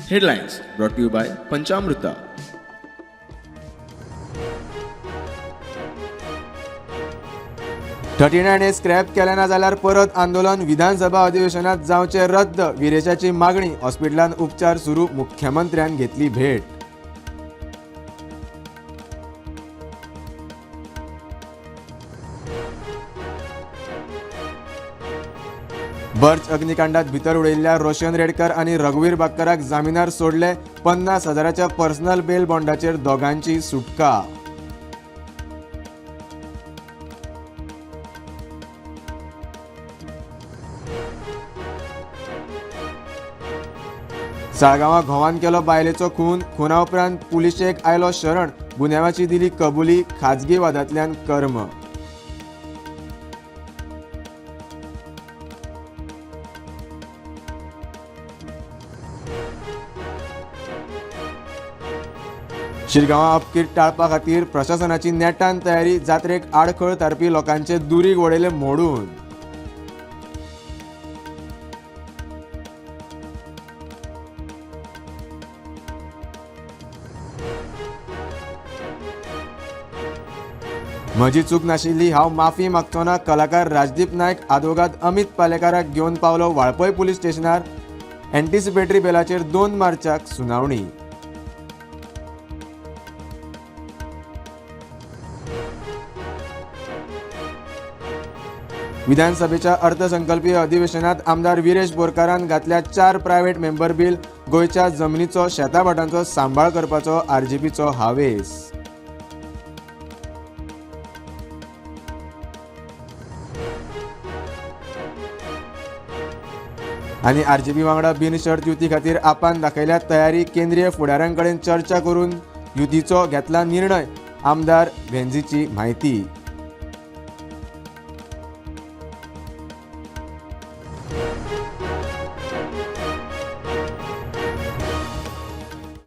Headlines brought to you by Panchamruta. 39A scrap केले ना जाल्यार परत आंदोलन. विधानसभा अधिवेशनात जावचें रद्द, विरेशाची मागणी. हॉस्पिटलांत उपचार सुरू, मुख्यमंत्र्यान घेतली भेट. बर्च अग्निकांडात भितर उडयल्ल्या रोशन रेडकर आनी रघुवीर बाक्कराक जामिनार सोडले. 50,000च्या पर्सनल बेल बॉन्डाचेर दोगांची सुटका. साळगांवां घोवान केलो बायलेचो खून. खुना उपरांत पुलिशेक आयलो शरण. गुन्यांवाची दिली कबुली. खाजगी वादांतल्यान कर्म. शिरगांवां अपकीट टाळपा खातीर प्रशासनाची नेटान तयारी. जात्रेक आडखळ थारपी लोकांचे दुरीग वडयले मोडून. म्हजी चूक नाशिल्ली, हांव माफी मागचो ना. कलाकार राजदीप नायक आदवोगाद अमित पालेकाराक घेवन पावलो वाळपय पुलीस स्टेशनार. एन्टिसिपेटरी बेलाचेर 2 मार्चाक सुनावणी. विधानसभेच्या अर्थसंकल्पीय अधिवेशनात आमदार विरेश बोरकारान घातल्या 4 प्रायव्हेट मेंबर बील. गोंयच्या जमनीचो, शेताभाटांचो सांबाळ करपाचो आरजीपीचो हावेस. आनी आरजीपी वांगडा बिनशर्त युती खातीर आपान दाखयल्या तयारी. केंद्रीय फुडाऱ्यां कडेन चर्चा करून युतीचो घेतला निर्णय. आमदार भेंजीची म्हायती.